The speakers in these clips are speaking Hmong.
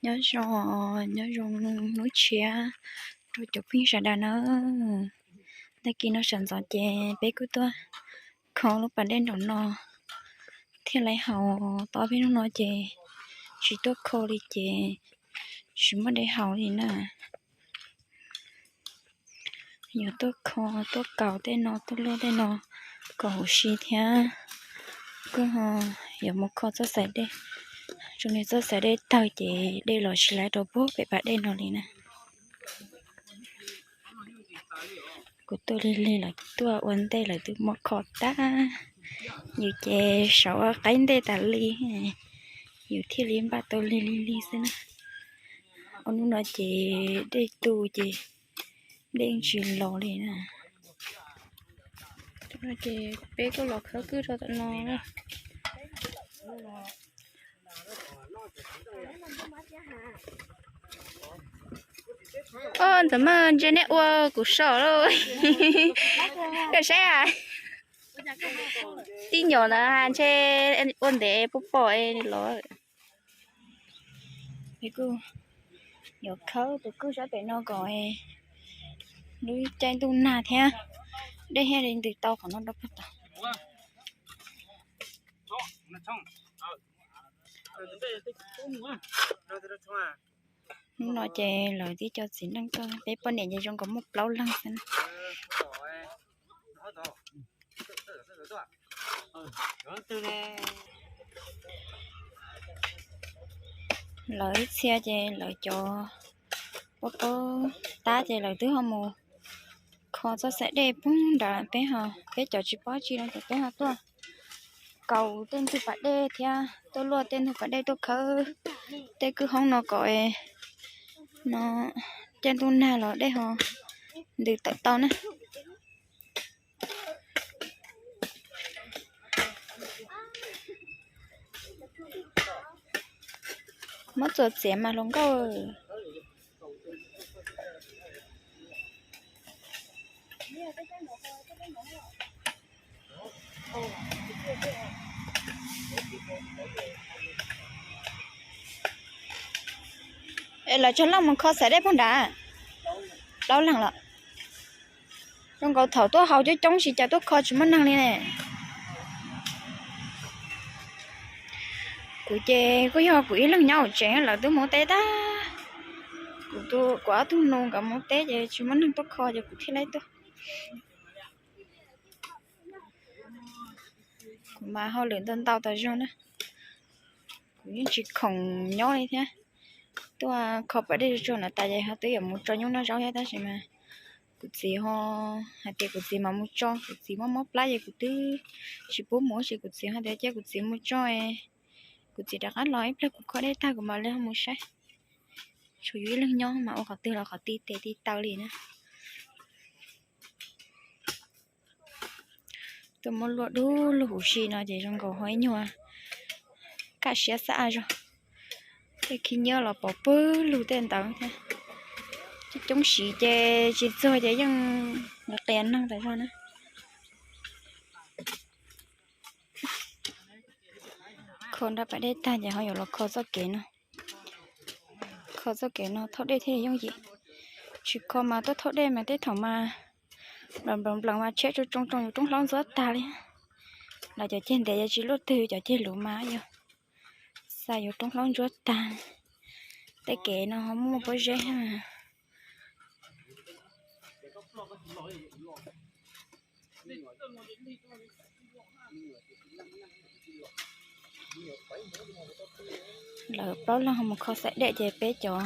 Nyob zoo, nyob zoo hnub tshiab rau cov phooj ywg sawv daws na. Tag kis no sawv ntxov ces peb kuj tuaj kho lub pas dej nraum no thiaj li haus. Tau ob peb hnub no ces tsis tuaj kho li ces tsis muaj dej haus li na. Yuav tuaj kho, tuaj kaus tej no, tuaj luaj tej no kom huv si thiab. Kuj yuav mus kho txoj xaim dej, zoo li txoj xaim dej tawg ces dej los tsis laiv rau pem pas dej no li na. Kuv tuaj lig lig lawv tuaj ua ntej lawv twb muab kho tag. Yus ces saum qaib ntej tas li, yus thiaj li npaj tau lig lig lig xwb na. Ob hnub no ces dej tu ces dej tsis los li na. Ces peb kuj los khawb kwj rau tom no. Ntxawm Maj, ntshe nej ua kuv soj lauj. Koj saib a, tib nyuam ntawd ntshe ua ntev puas pom los. Kuj yuav khawb tus kwj sab pem no kom lub caij ntuj nag thiab dej thiaj li ntws tau qhov no rau puag tod. Hnub no ces lawv twb cov txiv neej tuaj, peb poj niam ces zoo nkaus muaj plaub leeg xwb na. Lawv ib txhia ces lawv cov paub paub tab ces lawv twb ho mus kho txoj xaim dej poob nrad, peb ho, peb cov tsis paub tsi no ces peb ho tuaj kaus tej ntug pas dej thiab tuaj luaj tej ntug pas dej tuaj khawb tej kwj hoob no kom no caij ntuj nag los dej ho ntws tawm tau na. Muab txuas txiav mas hluas nkauj. Es lawv tsaug leej mus kho xaim dej puag nrad, plaub leeg los. Zoo nkaus thaum tuaj haus coob coob tsis cas tuaj kho tsis muaj neeg li ne. Kuv ces kuj yog kuv ib leeg nyob hauv tsev, lawv twb mus ua teb tag. Kuv, kuv ob tug nus nkawd mus ua teb ces tsis muaj neeg tuaj kho ces kuv thiaj li tuaj. Kuv mas hauj lwm ntau ntau tas zog na. Kuv yeej tsis khoom nyob li thiab. Tuaj kho pas dej tsuag no tas ces ho twb yuav mus tso nyuj noj zaub thiab tab sis mas kuv txiv ho hais tias kuv txiv mam mus tso, kuv txiv mob mob plab ces kuv twb tsis pub mus ces kuv txiv ho tias cia kuv txiv mus tso, kuv txiv rov qab los ib pliag kuv kho dej tag kuv mam li ho mus saib. Tshuav yus ib leeg nyob mas ua qhov twg los qhov ti tes ti taw li na. Tuaj muab luaj dub lug huv si no ces zoo nkaus ho ib nyuag kaj siab xab zog. Tej khib nyiab los pov pwg lug tej ntawd thiab. Coob siv ces tsis txuag ces yeej qias neeg tas zog na. Kho nrab pas dej tag ces ho yuav los kho txoj kev no. Kho txoj kev no thauj dej thiaj li yooj yim. Tsis kho mas tuaj thauj dej mas tej thaum mas nplees nplees mas tshiab tsoo tsoo yus roob hlaub ntxuab tag li. Los cov ceg ntev ces tsis luaj twg, cov ceg luv mas yog xa yus roob hlaub ntsuab tag. Tej kev no ho muaj pob zeb. Lawv plaub leeg ho mus kho xaim dej ces peb cov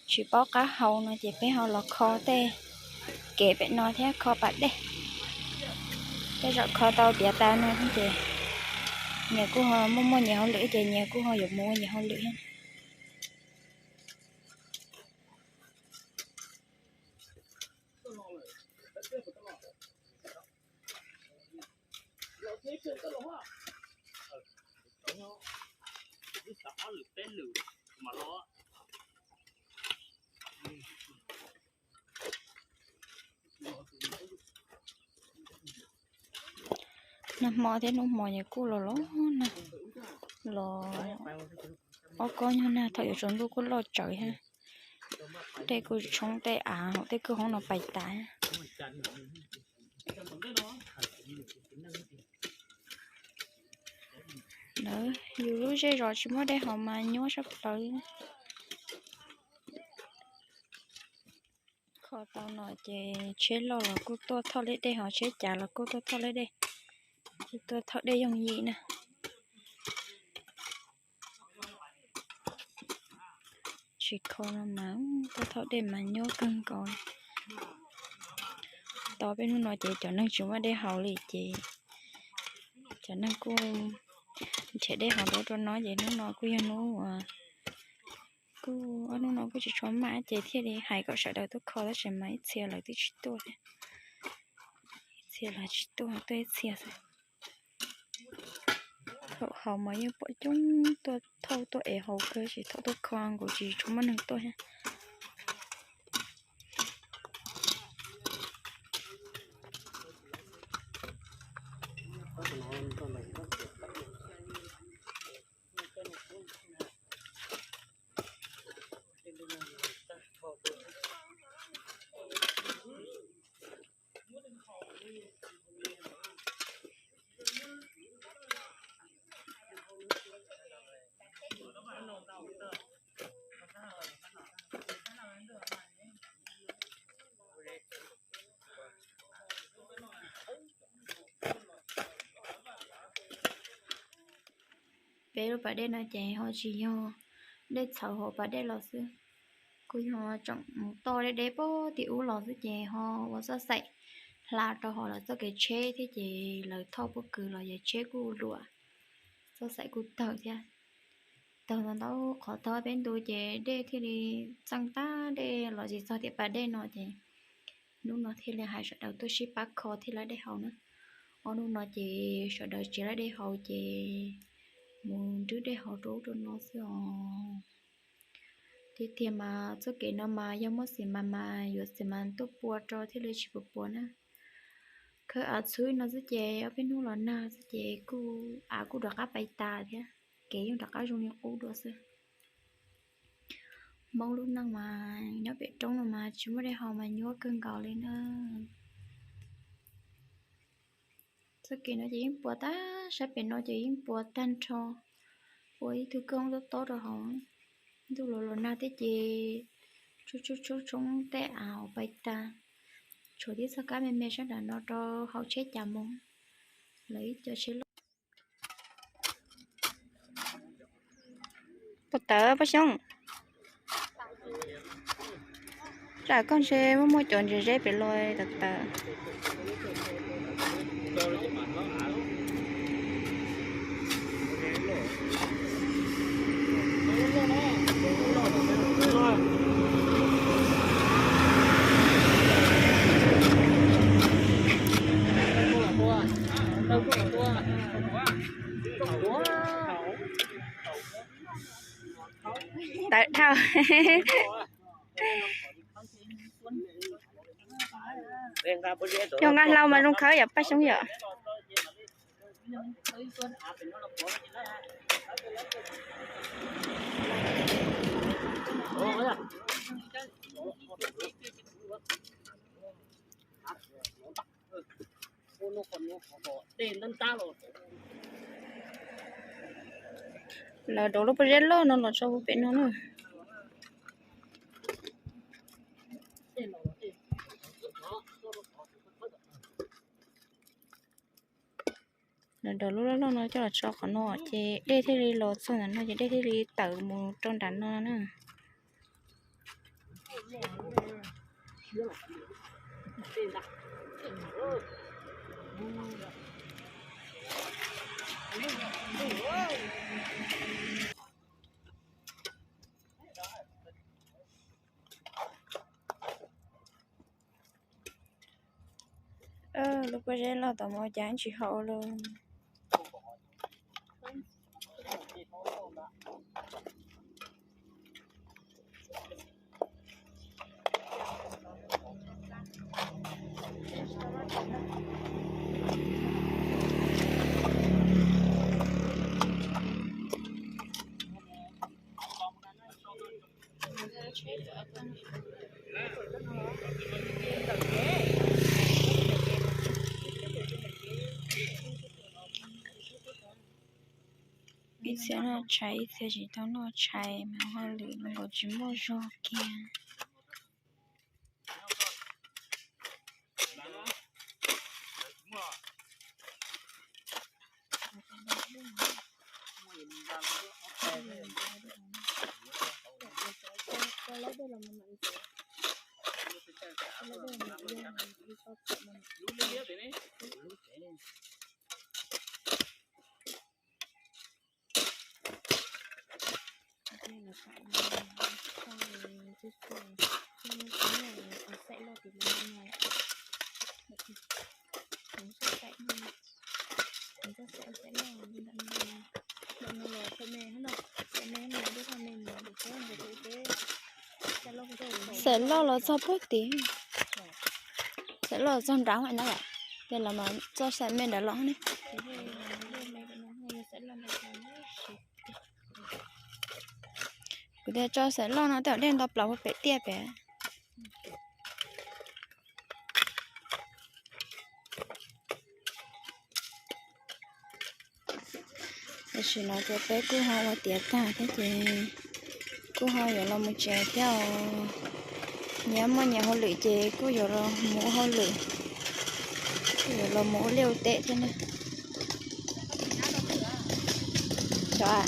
tsis paub qab hau no ces peb ho los kho tej kev pem no thiab kho pas dej. Tej zaum kho tau tiav tas no ces nyias kuj ho muaj muaj nyias hauj lwm ces nyias kuj ho yuav mus ua nyias hauj lwm thiab. Nag hmo thiab hnub hmo ces kuj los los nag los. Ob kob nyuag nag thaum yuav tsaus ntuj kuj loj tsawv thiab. Dej kuj tshoob tej av hauv tej kwj hoob no pais tas. Lawv yus lub zej zos tsis muaj dej haus mas nyuaj sab plaws. Kho tau no ces tsheb loj los kuj tuaj thauj liab dej, ho tsheb cav los kuj tuaj thauj liab dej, tuaj thauj dej yooj yim na. Tsis kho no mas tuaj thauj dej mas nyuaj kawg nkaus li. Tos peb hnub no ces cov neeg tsis muaj dej haus li ces cov neeg kuj nrhiav dej haus rau rau no ces hnub no kuj yog hnub uas kuj ob hnub no kuj tsis tshua maj ces thiaj li hais kom sawv daws tuaj kho tab sis mas ib txhia lawv twb tsis tuaj thiab. Ib txhia lawv tsis tuaj, tuaj ib txhia xwb. Thaum haus mas yeej pom coob tuaj thauj tuaj ev haus kawg, tsis thaum tuaj kho nkaus tsis tshua muaj neeg tuaj thiab. Peb lub pas dej no ces ho tsis yog dej txhawv hauv pas dej los xwb, kuj yog tseem mus toj deb deb puag tim ub los xwb ces ho ua txoj xaim hla rau hauv lawv txoj kev tsheb thiab ces lawv thauj pob kws los ces tsheb kuj luam, txoj xaim kuj tawg thiab. Tawg ntau ntau qhov tawg peb ntu ces dej thiaj li txeej tag dej los tsis txog tiam pas dej no ces hnub no thiaj li hais sawv daws tuaj sib pab kho thiaj li dej haus na. Ob hnub no ces sawv daws tsis laij dej haus ces mus nrhiav dej haus rau ub rau no xwb os. Tiag tiag mas txoj kev no mas yog muab xis mas mas yuav xis mas tuaj pua rau thiaj li tsis puas puas na. Khawb av txhub no xwb ces ob peb hnub los nag xwb ces kuj av kuj rov qab pais tas thiab, kev yeej rov qab zoo li qub dua xwb. Hmoob lub neej mas nyob pem roob no mas tsis muaj dej haus mas nyuaj kawg nkaus li na. Txoj kev no ces yeej puas tag, sab pem no ces yeej puas tag nrho, puas ib tug kwj hoob tob tob rau hauv. Ntuj los los nag thiab ces tshoob tshoob tshoob tej av pais tas, tshuav tib txoj kab me me sab nram no rau hauv tsheb cav mus, lawv ib co tsheb loj. Pog Tawv, Pog Xyooj, tsam koj ntshe muaj muaj cov ntses zeb pem los tawv tawv. Tawv dhau. Yog nqa hlau mas zoo khawb yom Paj Xyoob yom. Lawv rau lub pob zeb loj no los tso pem no na. Lawv rau lub loj loj no coj los tso qhov no ces dej thiaj li los txog ntawm no ces dej thiaj li tawm mus rau nram no na. Lub pob zeb loj tom no cas tsis haum li. Ib txhia noj tshais, ib txhia tsis tau noj tshais mas hauj lwm nkaus tsis muaj zog kiag. Xaim loj los txog puag tim, xaim loj los txog nrad na, ces los mas txoj xaim me nrad los ne. Kuv tias tso xaim loj no tej zaum dej nto plaws puag pem tiaj pem. Tam sim no ces peb kuj ho ua tiav tag thiab ces kuj ho yuav los mus tsev thiab os. Nyias muaj nyias hauj lwm ces kuj yuav los mus ua hauj lwm, kuj yuav los mus ua liaj ua teb thiab na. Xyov a.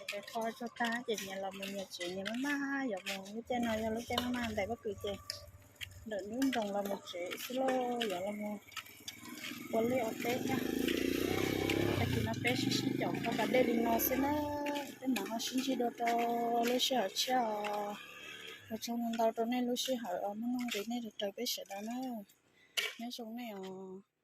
Tes qho tso tag ces nyias los mus nyias tsev, nyias maj maj yuav mus. Lub caij no yog lub caij maj maj ntais pob kws ces ntawm nruab nroos los mus tsev xwb lauj, yuav los mus ua liaj ua teb thiab. Tag kis no peb sib sib caum kho pas dej li no xwb na, peb mam ho sib ntsib dua rau lub sij hawm tshiab os. Ua tsaug ntau ntau rau nej lub sij hawm uas muaj nuj nqis nej raws peb sawv daws na. Nyob zoo nej os.